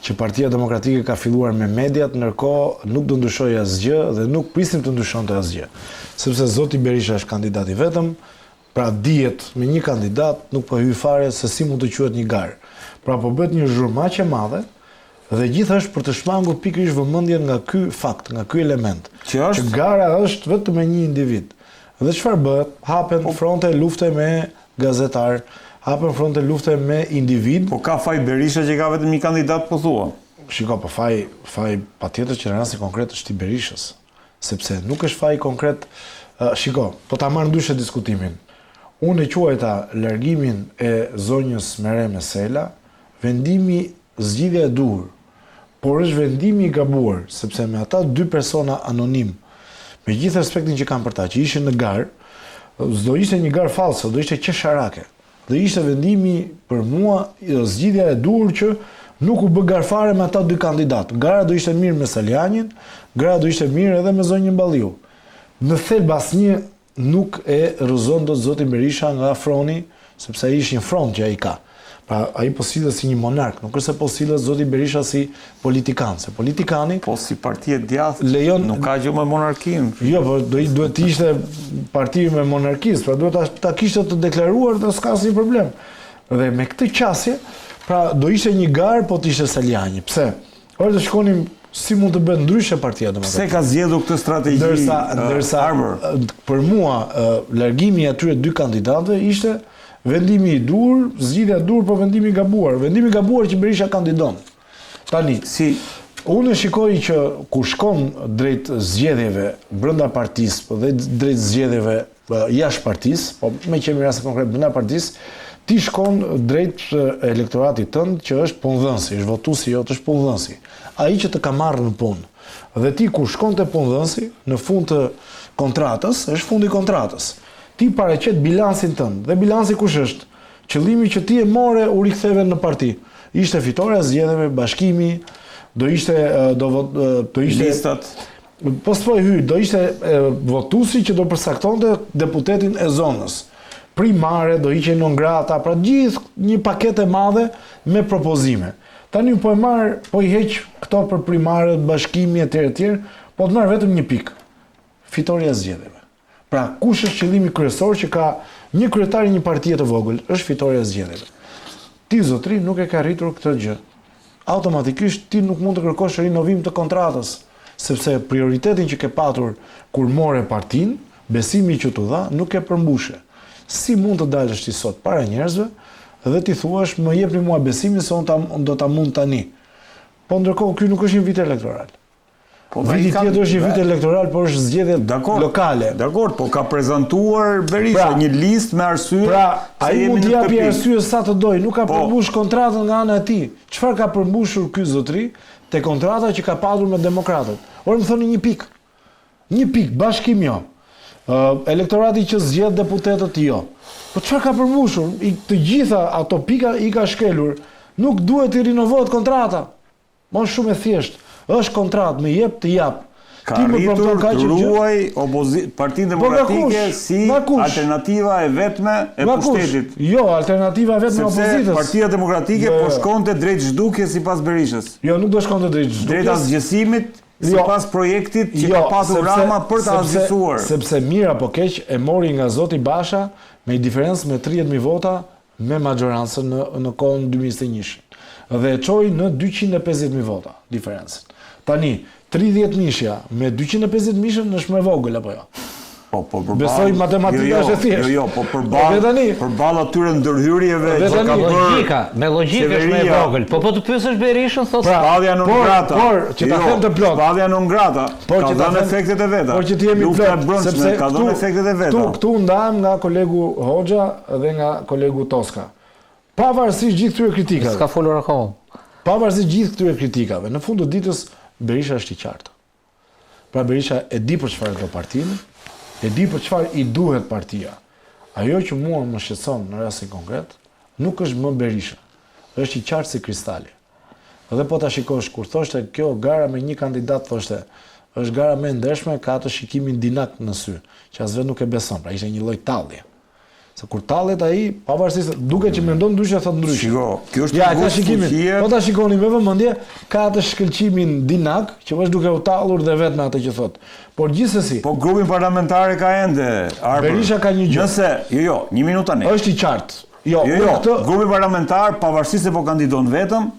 Që Partia Demokratike ka filluar me mediat, ndërkohë nuk do ndryshojë asgjë dhe nuk prisnim të ndryshonte asgjë. Sepse zoti Berisha është kandidat i vetëm, pra dihet me një kandidat nuk po hyj fare se si mund të quhet një garë. Pra po bëhet një zhurmë aq e madhe dhe gjithë është për të shmangur pikërisht vëmendjen nga ky fakt, nga ky element. Që është? Që gara është vetëm me një individ. Dhe çfarë bëhet? Hapen po, fronte lufte me gazetarë, hapen fronte lufte me individë. Po ka faj Berisha që ka vetëm një kandidat po thua? Shiko, po faj, faj patjetër që në rastin konkret është i Berishës, sepse nuk është faj konkret, shiko, po ta marr ndryshe diskutimin. Unë e quajta largimin e zonjës Mereme Sela, vendimi zgjidhja e duhur, por është vendimi i gabuar, sepse me ata dy persona anonim, me gjithë respektin që kam për ta, që ishin në garë, s'do ishte një garë false, do ishte qesharake. Dhe ishte vendimi për mua zgjidhja e duhur që nuk u bë garë fare me ata dy kandidatë. Gara do ishte mirë me Salianjin, gara do ishte mirë edhe me zonjën Balliu. Në thelb asnjë Nuk e rrëzon dot zotin Berisha nga froni, sepse ai është një fron që ai ka. Pra, ai po sillet si një monark, nuk është se po sillet zoti Berisha si politikan, se politikani Po si parti e djathtë lejon nuk ka gjë me monarkinë. Jo, po do i duhet të ishte parti me monarkistë, pra duhet ta, ta kishte të deklaruar dhe s'ka asnjë problem. Dhe me këtë qasje, pra do ishte një garë po të ishte Salianji. Pse? Ore të shikonim si mund të bëhet ndryshe Partia Demokratike. Pse ka zgjedhur këtë strategji? Ndërsa, ndërsa për mua largimi i atyre dy kandidatëve ishte vendimi i duhur, zgjidhja e duhur, por vendimi i gabuar. Vendimi i gabuar që Berisha kandidon. Tani, si unë e shikoj që kur shkon drejt zgjedhjeve brenda partisë, po dhe drejt zgjedhjeve jashtë partisë, po meqë jemi rastin konkret brenda partisë, ti shkon drejt elektoratit tënd që është punëdhënësi, është votuesi jot, është punëdhënësi. Ai që të ka marrë në punë. Dhe ti kur shkon te punëdhënësi, në fund të kontratës, është fundi i kontratës. Ti paraqet bilancin tënd. Dhe bilanci kush është? Qëllimi që ti e more u riktheve në parti. Ishte fitorja e zgjedhjeve, bashkimi, do ishte do do ishte listat Po s'po i hyj, do ishte votuesi që do përcaktonte deputetin e zonës. Primare, do hiqej non grata, pra gjithë një paketë e madhe me propozime. Tani po e marr, po i heq këto për primaret, bashkimi etj etj, po të marr vetëm një pikë. Fitorja e zgjedhjeve. Pra, kush është qëllimi kryesor që ka një kryetar i një partie të vogël? Është fitorja e zgjedhjeve. Ti zotri nuk e ke arritur këtë gjë. Automatikisht ti nuk mund të kërkosh rinovim të kontratës, sepse prioritetin që ke patur kur more partinë, besimi që t'u dha, nuk e përmbushe. Si mund të dalësh ti sot para njerëzve dhe t'i thuash më jepni mua besimin se unë ta do ta mund tani. Po ndërkohë ky nuk është një vit elektoral. Po viti tjetër është një vit elektoral, por është zgjedhje lokale. Dakor, po ka prezantuar Berisha pra, një listë me arsye. Pra, ai mund të japi arsye sa të dojë, nuk ka po. përmbush kontratën nga ana e tij. Çfarë ka përmbushur ky zotri te kontrata që ka patur me demokratët? Ore më thoni një pikë. Një pikë, bashkim jo. Uh, elektorati që zgjedh deputetët jo. Po çfarë ka përmbushur? I, të gjitha ato pika i ka shkelur. Nuk duhet t'i rinovohet kontrata. Mo shumë e thjeshtë, është kontratë, më jep të jap. Ka arritur të ruajë opozi Partinë po Demokratike si alternativa e vetme e pushtetit. Jo, alternativa e vetme e opozitës. Sepse Partia Demokratike jo, po jo. shkonte drejt zhdukjes sipas Berishës. Jo, nuk do shkonte drejt zhdukjes. Drejt asgjësimit jo. sipas projektit që jo, ka pasur Rama për ta asgjësuar. Sepse mirë apo keq e mori nga zoti Basha me një diferencë me 30000 vota me maxhorancën në në kohën 2021-shin. Dhe e çoi në 250.000 vota diferencën. Tani, 30 mijëshja me 250 mijëshën është më e vogël apo jo? Po, po, përballë. Besoj matematika jo, jo, është e thjeshtë. Jo, jo, po përballë. Tani, përballë atyre ndërhyrjeve që ka bërë. Logjika, me logjikë është më e vogël. Po po të pyesësh Berishën thotë pra, shpallja non grata. Por, që ta jo, them të plotë. Shpallja non grata. Por që ta dhënë efektet e veta. Por që të jemi plot, sepse ka dhënë efektet e veta. Këtu këtu ndahem nga kolegu Hoxha dhe nga kolegu Toska. Pavarësisht gjithë këtyre kritikave. S'ka folur akoma. Pavarësisht gjithë këtyre kritikave, në fund të ditës Berisha është i qartë. Pra Berisha e di për çfarë do partinë, e di për çfarë i duhet partia. Ajo që mua më shqetëson në rastin konkret, nuk është më Berisha. Është i qartë si kristali. Dhe po ta shikosh kur thoshte kjo gara me një kandidat thoshte, është gara më e ndershme ka atë shikimin dinak në sy, që as vetë nuk e beson, pra ishte një lloj tallje. Se kur tallet ai, pavarësisht se duket që mendon ndryshe, thotë ndryshe. Shiko, kjo është ja, ka shikimin. Po ta shikoni me vëmendje, ka atë shkëlqimin dinak që është duke u tallur dhe vetë me atë që thotë. Por gjithsesi. Po grupin parlamentar e ka ende, Arbër. Berisha ka një gjë. Nëse, jo, jo, një minutë tani. Është i qartë. Jo, jo, jo, këtë... grupi parlamentar pavarësisht se po kandidon vetëm,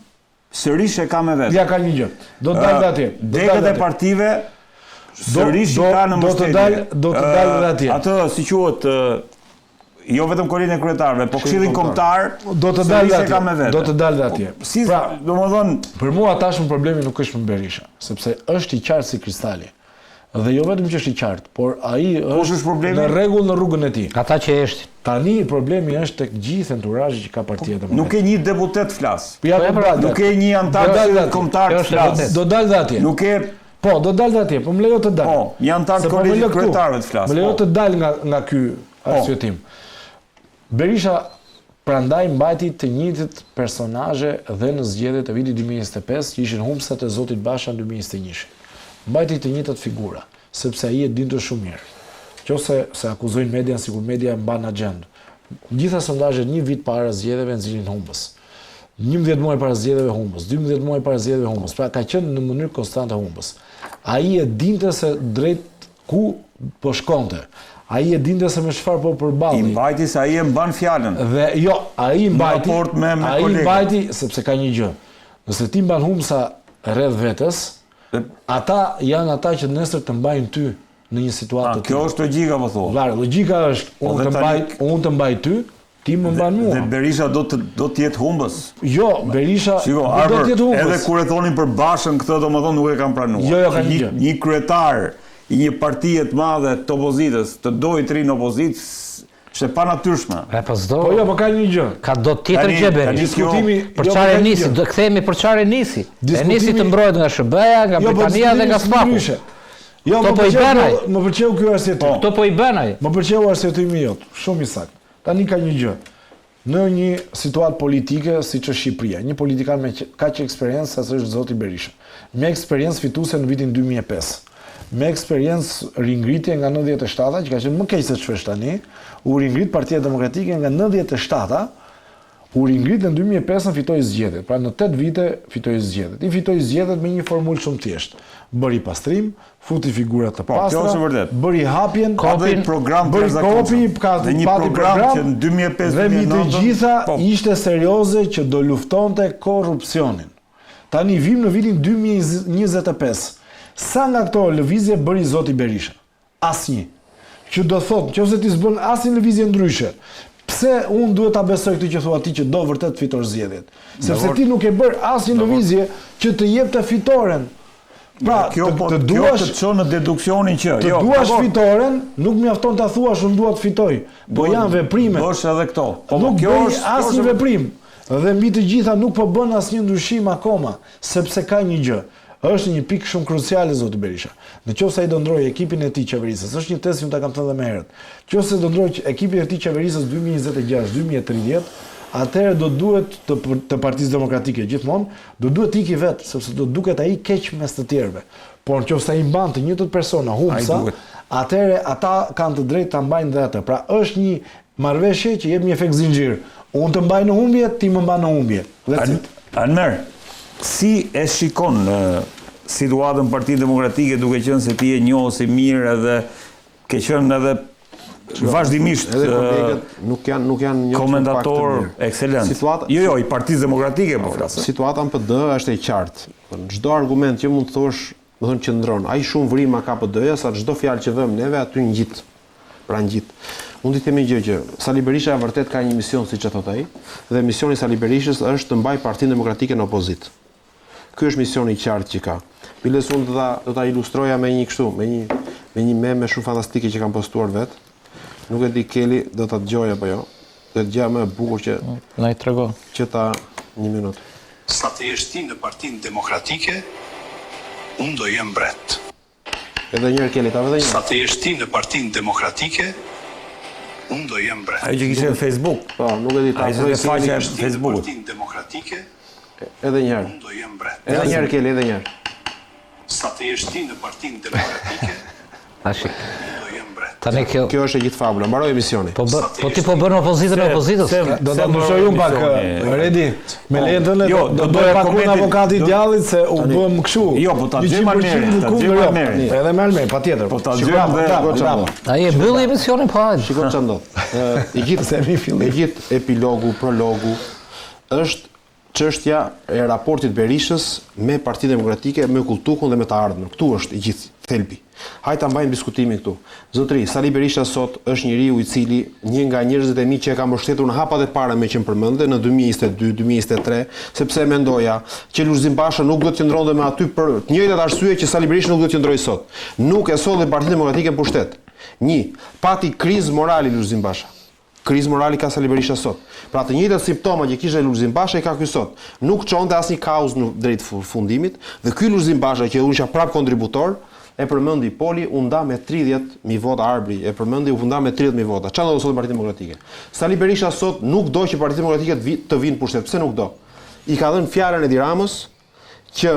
sërish e ka me vete. Ja ka një gjë. Do të dalë atje. Degët e partive sërish i ka në mbështetje. Do të dalë, do të dalë dhe atje. Atë si quhet jo vetëm kolegjin e kryetarëve, po Këshillin Kombëtar do të dalë atje. Ka me vete. Do të dalë dhe atje. Po, si, pra, domethënë, për mua tashmë problemi nuk është më Berisha, sepse është i qartë si kristali. Dhe jo vetëm që është i qartë, por ai është, është problemi? në rregull në rrugën e tij. Ata që heshtin. Tani problemi është tek gjithë enturazhi që ka Partia Demokratike. Nuk ke një deputet të flasë. Po ja, po, pra, nuk ke një anëtar të Këshillit Kombëtar të flasë. Do dalë dhe atje. Nuk ke Po, do dalë dhe atje, po më lejo të dal. Po, një anëtar të po Kolegjit të Kryetarëve të flasë. Më lejo po. të dal nga nga ky po. arsyetim. Berisha prandaj mbajti të njëjtët personazhe dhe në zgjedhjet e vitit 2025 që ishin humbësat e zotit Basha në 2021. Mbajti të njëjtat figura, sepse ai e dinte shumë mirë. Qofse se akuzojnë median sikur media mban agjendë. Gjitha sondazhet një vit para zgjedhjeve nxirrnin humbës. 11 muaj para zgjedhjeve humbës, 12 muaj para zgjedhjeve humbës. Pra ka qenë në mënyrë konstante humbës. Ai e dinte se drejt ku po shkonte. Ai e dinte se me çfarë po përballej. I mbajti se ai e mban fjalën. Dhe jo, ai mbajti. Në raport me me kolegët. Ai mbajti sepse ka një gjë. Nëse ti mban humbsa rreth vetes, ata janë ata që nesër të mbajnë ty në një situatë të tillë. Kjo është logjika po thua. Varet, logjika është po unë të mbaj, unë të mbaj ty, ti më mban mua. Dhe Berisha do të do të jetë humbës. Jo, Berisha Shiko, nuk do të jetë humbës. Edhe kur e thonin për Bashën këtë, domethënë nuk e kanë pranuar. Jo, jo, ka një gjë. Një kryetar i një partie të madhe të opozitës, të dojë të rrijë në opozitë, është e panatyrshme. E po s'do. Po jo, po ka një gjë. Ka do tjetër gjë Berisha. Diskutimi për jo, çfarë po nisi, do kthehemi për çfarë nisi. E nisi të mbrohet nga SHBA-ja, nga jo, po Britania dhe nga SPAK-u. Jo, më po pëlqeu, më pëlqeu ky arsyetim. Po. Këto po i bën ai. Më pëlqeu arsyetimi jot, shumë i saktë. Tani ka një gjë. Në një situatë politike siç është Shqipëria, një politikan me kaq eksperiencë sa është zoti Berisha, me eksperiencë fituese në vitin 2005, me eksperiencë ringritje nga 97-a, që ka qenë më keq se ç'është tani, u ringrit Partia Demokratike nga 97-a, U ringrit në 2005-ën fitoi zgjedhjet, pra në 8 vite fitoi zgjedhjet. I fitoi zgjedhjet me një formulë shumë të thjeshtë. Bëri pastrim, futi figura të po, pastra, bëri hapjen, kopin, program bëri kopi, ka dhe një pati program, program që në 2005 dhe mbi të gjitha po. ishte serioze që do luftonte korrupsionin. Tani vim në vitin 2025. Sa nga këto lëvizje bëri zoti Berisha? Asnjë. Që do thotë, nëse ti s'bën asnjë lëvizje ndryshe, pse unë duhet ta besoj këtë që thua ti që do vërtet të fitosh zgjedhjet? Sepse ti nuk ke bërë asnjë lëvizje që të jepte fitoren. Pra, kjo po të duash të çon në deduksionin që të jo, duash fitoren, nuk mjafton ta thuash unë dua të fitoj. Po janë veprime. Bësh edhe këto. Po, po nuk kjo është asnjë veprim. Dhe mbi të gjitha nuk po bën asnjë ndryshim akoma, sepse ka një gjë. Është një pikë shumë kruciale zoti Berisha. Në qoftë se ai do ndrojë ekipin e tij qeverisës, është një tezë që unë ta kam thënë dhe më herët. Qoftë se do ndrojë ekipin e tij qeverisës 2026 2030, atëherë do duhet të të Partisë Demokratike gjithmonë, do duhet të iki vetë, sepse do duket ai keq mes të tjerëve. Por në qoftë se ai mban të njëjtët persona humbsa, atëherë ata kanë të drejtë ta mbajnë dhe atë. Pra është një Marrëveshje që jep një efekt zinxhir. Unë të mbaj në humbje, ti më mban në humbje. That's it. Anmer, si e shikon situatën Partinë Demokratike duke qenë se ti je njohës i mirë edhe ke qenë edhe vazhdimisht edhe kolegët nuk janë nuk janë një komentator ekselent. Situata Jo, jo, i Partisë Demokratike po flas. Situata në PD është e qartë. Çdo argument që mund të thosh, do thonë qëndron. Aq shumë vrima ka PD-ja sa çdo fjalë që vëmë neve aty ngjit. Pra ngjit. Unë të them një gjë që Sali Berisha vërtet ka një mision siç e thotë ai, dhe misioni i Sali Berishës është të mbajë Partinë Demokratike në opozitë. Ky është misioni i qartë që ka. Biles unë do ta do ta ilustroja me një kështu, me një me një meme shumë fantastike që kam postuar vet. Nuk e di Keli do ta dëgjojë apo jo. Do të gjëja më e bukur që na i trego. Që ta një minutë. Sa të jesh ti në Partinë Demokratike, unë do jem mbret. Edhe një herë Keli, ta edhe një herë. Sa të jesh ti në Partinë Demokratike, unë do jem mbret. Ajo që kishe në Facebook. Po, nuk e di ta afroj Keli. Faqja e Facebookut. Partinë Demokratike, edhe një herë. Unë do jem mbret. Edhe një herë Keli, edhe një herë. Sa të jesh ti në Partinë Demokratike, Tash. unë do jem mbret. Tani kjo Kjo është e gjithë fabula. Mbaroi emisioni. Po bë, po ti po bën opozitën e opozitës. Do ta ndryshoj unë pak Redi, me lejen tënde jo, do do bëj pak unë avokati i djallit se u bëm kështu. Jo, po ta dëgjojmë Almerin, ta dëgjojmë jo. Almerin. Edhe me Almerin, patjetër. Po ta dëgjojmë dhe Ai e mbylli emisionin po hajde. Shiko çfarë ndodh. I gjithë i gjithë epilogu, prologu është Çështja e raportit Berishës me Partinë Demokratike, me Kulltukun dhe me të ardhmen. Këtu është i gjithë thelbi. Hajt ta mbajmë diskutimin këtu. Zotëri, Sali Berisha sot është njeriu i cili një nga njerëzit e mi që e ka mbështetur në hapat e para meqë më përmende në 2022, 2023, sepse mendoja që Lulzim Basha nuk do të qëndronte më aty për të njëjtat arsye që Sali Berisha nuk do të qëndrojë sot. Nuk e solli Partinë Demokratike në pushtet. Një, pati krizë morali Lulzim Basha. Krizë morali ka Sali Berisha sot. Pra të njëjtat simptoma që kishte Lulzim Basha i ka ky sot. Nuk çonte asnjë kauzë në drejt fundimit dhe ky Lulzim Basha që unë isha prap kontributor, e përmendi Poli u nda me 30.000 vota Arbri, e përmendi u nda me 30.000 vota. Çfarë ndodh sot në Partinë Demokratike? Sali Berisha sot nuk do që Partia Demokratike të vi, të vijë në pushtet. Pse nuk do? I ka dhënë fjalën Edi Ramës që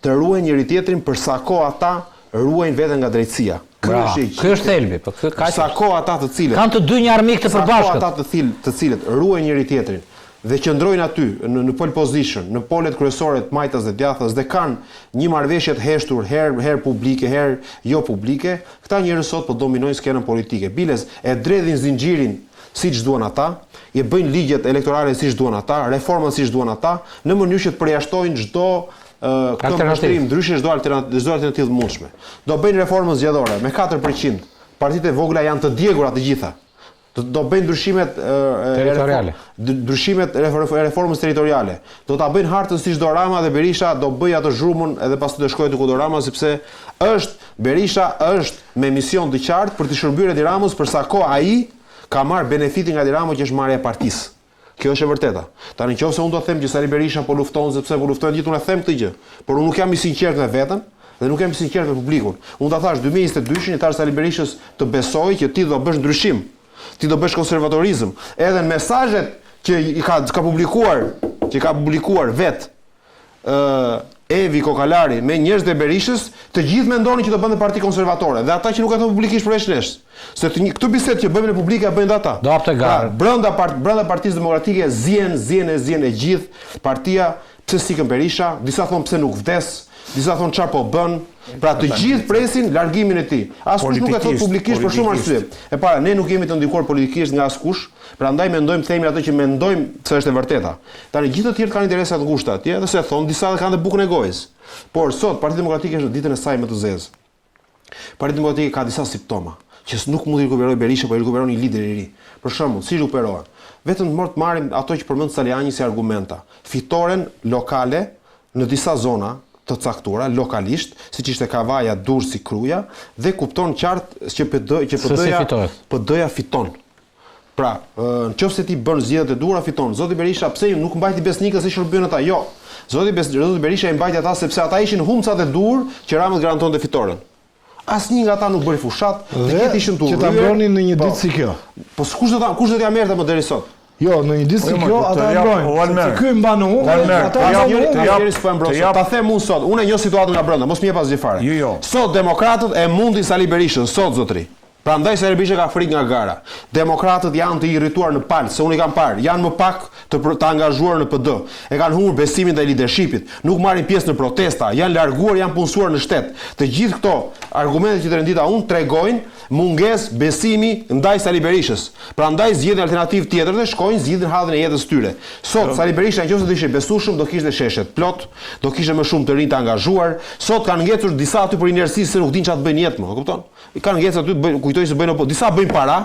të ruajnë njëri-tjetrin për sa kohë ata ruajnë veten nga drejtësia. Ky është i Ky është thelbi, po ky ka. Sa kohë ata të cilët kanë të dy një armik të përbashkët. Sa kohë ata të thil, të cilët ruajnë njëri-tjetrin dhe qëndrojnë aty në në pole position, në polet kryesore të majtas dhe djathtas dhe kanë një marrëveshje të heshtur herë herë publike, herë jo publike, këta njerëz sot po dominojnë skenën politike. Biles e dredhin zinxhirin siç duan ata, e bëjnë ligjet elektorale siç duan ata, reformat siç duan ata, në mënyrë që të përjashtojnë çdo këndvështrim ndryshe çdo alternativë, çdo alternativë të mundshme. Do bëjnë reformën zgjedhore me 4%. Partitë e vogla janë të djegura të gjitha. Do, do bëjnë ndryshimet territoriale. Ndryshimet e reformës territoriale. Do ta bëjnë hartën siç do Rama dhe Berisha do bëjë atë zhurmën edhe pastaj do shkojë ku do Rama sepse është Berisha është me mision të qartë për t'i shërbyer Edi Ramës për sa kohë ai ka marrë benefitin nga Edi Rama që është marrja e partisë. Kjo është e vërteta. Tani nëse unë do të them që Sali Berisha po lufton sepse po luftojnë gjithë unë e them këtë gjë, por unë nuk jam i sinqertë me veten dhe nuk jam i sinqertë me publikun. Unë ta thash 2022-shin i thash Sali Berishës të besoj që ti do bësh ndryshim. Ti do bësh konservatorizëm. Edhe në mesazhet që i ka ka publikuar, që ka publikuar vet ë Evi Kokalari me njerëzit e Berishës, të gjithë mendonin që do bënte parti konservatore dhe ata që nuk e thonë publikisht përveç nesh. Se të një, këtë bisedë që bëjmë në publik e bëjnë dhe ata. Do hapte pra, garë. Pra, brenda part, brenda Partisë Demokratike zien, zien e zien e gjithë partia, pse s'ikën Berisha, disa thonë pse nuk vdes, disa thonë çfarë po bën. Pra të gjithë presin largimin e tij. Askush nuk e thotë publikisht për shumë arsye. E para, ne nuk jemi të ndikuar politikisht nga askush, prandaj mendojmë të themi atë që mendojmë se është e vërteta. Tani gjithë të tjerët kanë interesa të ngushta atje dhe s'e thonë, disa dhe kanë dhe bukën e gojës. Por sot Partia Demokratike është në ditën e saj më të zezë. Partia Demokratike ka disa simptoma që nuk mund t'i rikuperojë Berisha, po i rikuperon një lider i ri. Për shembull, si rikuperohen? Vetëm të mor të marrim ato që përmend Salianji si argumenta. Fitoren lokale në disa zona të caktuara lokalisht, siç ishte Kavaja, Durrësi, Kruja, dhe kupton qartë që PD, që PD-ja PD-ja fiton. Pra, në qoftë se ti bën zgjedhjet e duhura, fiton. Zoti Berisha, pse nuk mbajti besnikët si shërbyen ata? Jo. Zoti Bes, Zoti Berisha i mbajti ata sepse ata ishin humbësat e duhur që Rama të garantonte fitoren. Asnjë nga ata nuk bëri fushatë, të gjithë ishin të urryer. Që ta mbronin në një po. ditë si kjo. Po kush do ta kush do t'ia merrte më deri sot? Jo, në një ditë si po, kjo ata e mbrojnë. Sepse ky mban në humbë, ata e mbrojnë në humbë. Njeri s'po e mbron. Ta them unë sot, unë e njoh situatën nga brenda, mos më jep asgjë fare. Jo, jo. Sot demokratët e mundin Sali Berishën, sot zotri. Prandaj Sali Berisha ka frikë nga gara. Demokratët janë të irrituar në palcë, se unë i kam parë, janë më pak të të angazhuar në PD. E kanë humbur besimin ndaj lidershipit, nuk marrin pjesë në protesta, janë larguar, janë punësuar në shtet. Të gjithë këto argumente që të rendita unë tregojnë mungesë besimi ndaj Sali Berishës. Prandaj zgjedhin alternativë tjetër dhe shkojnë zgjidhin hallin e jetës së tyre. Sot Sali Berisha nëse do ishte i besueshëm do kishte sheshet plot, do kishte më shumë të rinj të angazhuar. Sot kanë ngecur disa aty për inerci se nuk dinë çfarë të bëjnë në jetë më, e kupton? I kanë ngecur aty, bëjnë, kujtojnë se bëjnë opo, disa bëjnë para,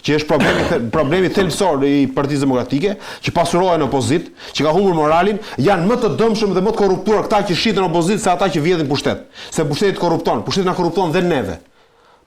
që është problemi problemi thelbësor i Partisë Demokratike, që pasurohen në opozitë, që ka humbur moralin, janë më të dëmshëm dhe më të korruptuar këta që shiten në opozitë se ata që vjedhin pushtet. Se pushteti të korrupton, pushteti na korrupton dhe neve.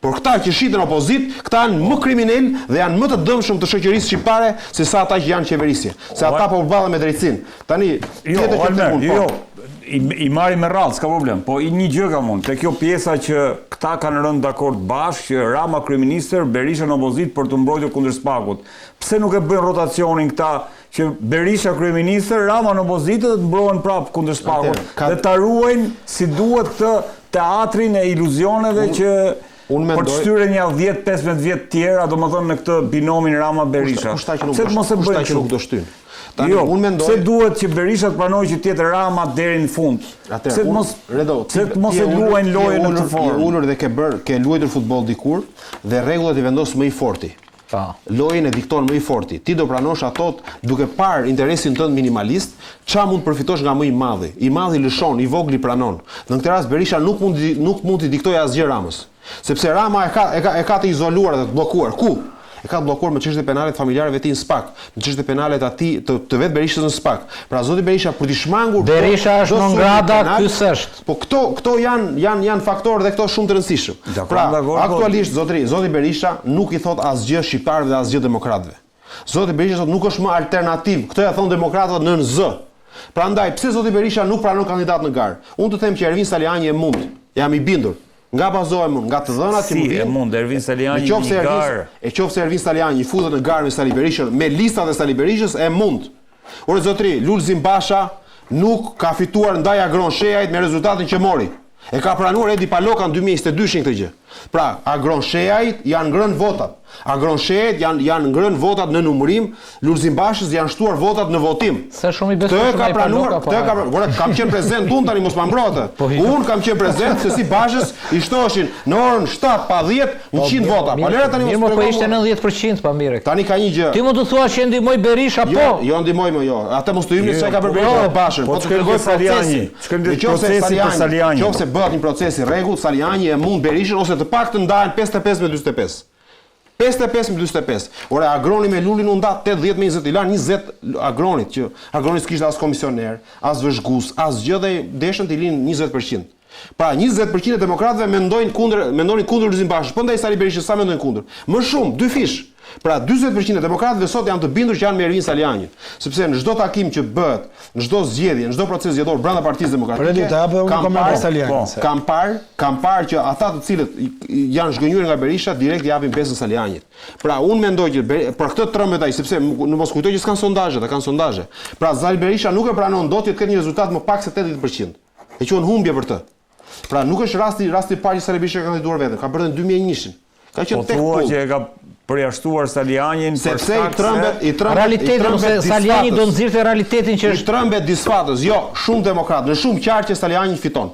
Por këta që shiten në opozitë, këta janë më kriminelë dhe janë më të dëmshëm të shoqërisë shqiptare se sa ata që janë në qeverisje. Se ata po përballen me drejtësinë. Tani, jo, tjetër që të punë, jo, po. jo, i, i marrim me radhë, s'ka problem. Po i një gjë kam unë, te kjo pjesa që këta kanë rënë dakord bashkë që Rama kryeministër, Berisha në opozitë për të mbrojtur kundër SPAK-ut. Pse nuk e bëjnë rotacionin këta që Berisha kryeministër, Rama në opozitë dhe të mbrohen prapë kundër SPAK-ut ka... dhe ta ruajnë si duhet këtë teatrin e iluzioneve që. Unë mendoj për të shtyrë nja 10-15 vjet të tjera, domethënë në këtë binomin Rama Berisha. Kush tha që nuk do mos e bëjnë që nuk do shtyn? Tani jo, unë mendoj pse duhet që Berisha të pranojë që të jetë Rama deri në fund? Pse të mos Redo, pse të mos e luajnë lojën në këtë formë? Je ulur dhe ke bër, ke luajtur futboll dikur dhe rregullat i vendos më i forti. Po. Lojën e dikton më i forti. Ti do pranosh ato duke parë interesin tënd minimalist, ça mund të përfitosh nga më i madhi. I madhi lëshon, i vogli pranon. Në këtë rast Berisha nuk mund nuk mund t'i diktojë asgjë Ramës. Sepse Rama e ka e ka e ka të izoluar dhe të bllokuar. Ku? E ka të bllokuar me çështje penale të familjarëve të tij në SPAK, me çështje penale të atij të, të vetë Berishës në SPAK. Pra zoti Berisha për t'i shmangur Berisha është non grata, ky s'është. Po këto këto janë janë janë faktorë dhe këto shumë të rëndësishëm. Pra, po. aktualisht zotri, zoti Berisha nuk i thot asgjë shqiptarëve dhe asgjë demokratëve. Zoti Berisha sot nuk është më alternativë. Këtë e thonë demokratët nën zë. Prandaj, pse zoti Berisha nuk pranon kandidat në garë? Unë të them që Ervin Salianji e mund. Jam i bindur. Nga bazohem unë, nga të dhënat që më vijnë. Si e mund Ervin Salianji në garë? E qoftë se Ervin Salianji futet në garë me Sali Berishën, me listat e Sali Berishës e mund. Ore zotri, Lulzim Basha nuk ka fituar ndaj Agron Shehajt me rezultatin që mori. E ka pranuar Edi Paloka në 2022-shin këtë gjë. Pra, Agron Shehajt janë ngrënë votat. Agron Shehajt janë janë ngrënë votat në numërim, Lulzim Bashës janë shtuar votat në votim. S'e shumë i besueshëm ai Paloka, po. Këtë e ka pranuar, kam qenë prezent unë tani mos ma mbro atë. Po, unë kam qenë prezent se si Bashës i shtoheshin në orën 7 pa 10 100 vota. Po lëre tani mos Mirë, po ishte 90% pa mirë. Tani ka një gjë. Ti mund të thuash që ndihmoi Berisha, jo, po. Jo, ndihmoi më jo. Atë mos të hyjmë se ka bërë Berisha po, Bashën. Po të kërkoj procesin. Shkojmë te procesi për Salianjin. Qofse bëhet një proces i rregullt, Salianji e mund Berishën ose të paktën ndahen 55 me 45. 55 me 45. Ore Agroni me Lulin u nda 80 me 20, i lanë 20 Agronit që Agroni s'kishte as komisioner, as vëzhgues, asgjë dhe deshën t'i linë 20%. Pra 20% e demokratëve mendojnë kundër, mendonin kundër Lulzim Bashës, po ndaj Sali Berishës sa mendojnë kundër? Më shumë, dyfish. Pra 40% e demokratëve sot janë të bindur që janë me Ervin Salianjin, sepse në çdo takim që bëhet, në çdo zgjedhje, në çdo proces zgjedhor brenda Partisë Demokratike, kam parë po, kam parë, kam parë që ata të cilët janë zhgënjyer nga Berisha direkt i japin besën Salianjit. Pra unë mendoj që për këtë trembet ai, sepse nuk mos kujto që s'kanë sondazhe, ata kanë sondazhe. Pra Sali Berisha nuk e pranon dot që të ketë një rezultat më pak se 80%. E quan humbje për të. Pra nuk është rasti rasti i parë që Sali Berisha ka kandiduar vetëm, ka bërë në 2001-shin. Ka qenë po tek thua që e ka përjashtuar Salianjin për sepse i trembet i trembet realitetin ose Salianji do nxirrte realitetin që është i trembet disfatës. Jo, shumë demokrat, në shumë qarqe Salianji fiton.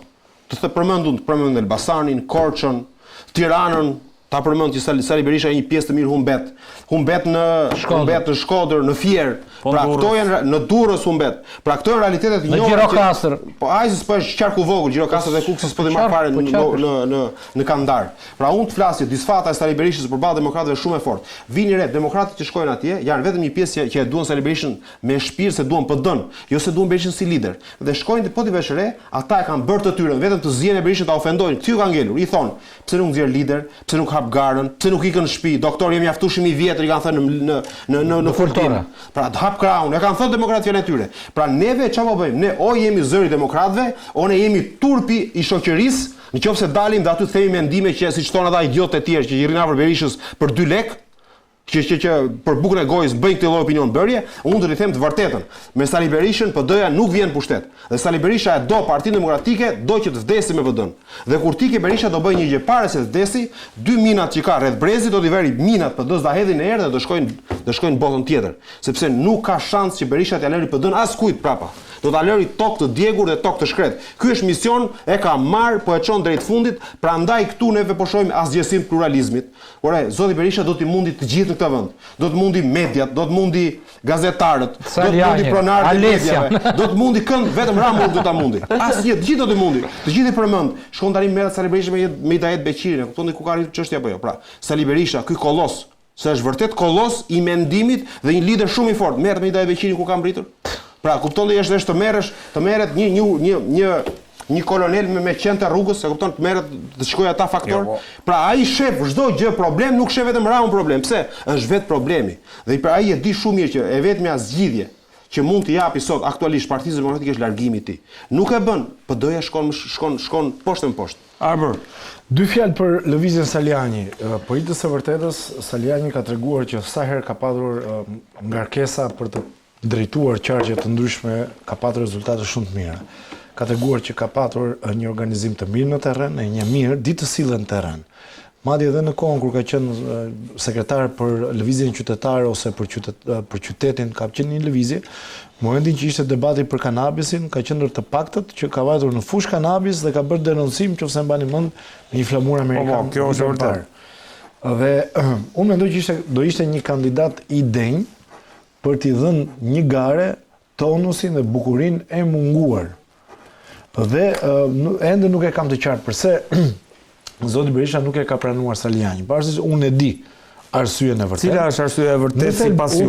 Të të përmend unë, të përmend Elbasanin, Korçën, Tiranën, Ta përmend që Sali, Sali Berisha një pjesë të mirë humbet. Humbet në Shkodër. humbet në Shkodër, në Fier. Po pra këto janë në Durrës humbet. Pra këto janë realitete të njohura. Në Gjirokastër. Po ai s'po është qarku vogël, Gjirokastër dhe Kukësi s'po t'i marr fare po në në në në kandar. Pra unë të flas që disfata e Sali Berishës përballë demokratëve është shumë e fortë. Vini re, demokratët që shkojnë atje janë vetëm një pjesë që, që e duan Sali Berishën me shpirt se duan PD-n, jo se duan Berishën si lider. Dhe shkojnë po t'i vesh re, ata e kanë bërë të tyren, vetëm të zihen me Berishën ta ofendojnë. Këtu ju ka ngelur, i thonë, Pse nuk nxjerr lider? Pse nuk hap garën? Pse nuk ikën në shtëpi? Doktor, je mjaftueshëm i vjetër, i kanë thënë në në në në në foltore. Pra të hap krahun, e kanë thënë demokratët fjalën e tyre. Pra neve çfarë po bëjmë? Ne o jemi zëri i demokratëve, o ne jemi turpi i shoqërisë, në qoftë se dalim dhe aty themi mendime që siç thonë ata idiotët e tjerë që i rrinë afër Berishës për 2 lekë, që që që për bukën e gojës bëjnë këtë lloj opinion bërje, unë do t'i them të vërtetën. Me Sali Berishën PD-ja nuk vjen në pushtet. Dhe Sali Berisha e do Partinë Demokratike, do që të vdesi me PD-n. Dhe kur të ikë Berisha do bëjë një gjë para se të vdesi, dy minat që ka rreth brezit do t'i vëri minat PD-s ta hedhin në erë dhe do shkojnë do shkojnë në botën tjetër, sepse nuk ka shans që Berisha t'ia lëri PD-n askujt prapa. Do ta lëri tokë të djegur dhe tokë të shkretë. Ky është mision, e ka marrë, po e çon drejt fundit, prandaj këtu neve po shohim asgjësim të pluralizmit. Ore, zoti Berisha do t'i mundi të gjithë në këtë vend. Do të mundi mediat, do të mundi gazetarët, do të mundi pronarët e mediave, do të mundi kënd, vetëm Ramën nuk do ta mundi. Asnjë, të gjithë do t'i mundi. Të gjithë i përmend. Shkon tani merret Sali Berisha me me Idajet Beqirin, e kupton ti ku ka arritur çështja apo jo? Pra, Sali Berisha, ky kolos, se është vërtet kolos i mendimit dhe një lider shumë i fortë, merret me Idajet Beqirin ku ka mbërritur? Pra, kupton ti është është të merresh, të merret një një një një një kolonel me me qentë e rrugës, e kupton, të merret të shikojë ata faktor. Jo, po. Pra ai shef çdo gjë problem, nuk shef vetëm Ramën problem. Pse? Është vetë problemi. Dhe pra ai e di shumë mirë që e vetmja zgjidhje që mund t'i japi sot aktualisht Partisë Demokratike është largimi i tij. Nuk e bën, PD-ja shkon shkon shkon poshtë e më poshtë. Arbër, dy fjalë për lëvizjen Salianji. Për hir të së vërtetës, Salianji ka treguar që sa herë ka patur ngarkesa për të drejtuar qarqe të ndryshme ka patur rezultate shumë të mira. Ka treguar që ka patur një organizim të mirë në terren, e një mirë, di të sillet në terren. Madje edhe në kohën kur ka qenë sekretar për lëvizjen qytetare ose për qytet për qytetin, ka qenë një lëvizje, në momentin që ishte debati për kanabisin, ka qenë ndër të paktët që ka vajtur në fushë kanabis dhe ka bërë denoncim, nëse e mbani mend, me një flamur amerikan. Po, po, kjo është e vërtetë. Dhe unë mendoj që ishte do ishte një kandidat i denjë për t'i dhënë një gare tonusin dhe bukurinë e munguar. Dhe ende nuk e kam të qartë përse zoti Berisha nuk e ka pranuar Salianjin. Pavarësisht unë e di arsyen e vërtetë. Cila është arsyeja e vërtetë sipas jush?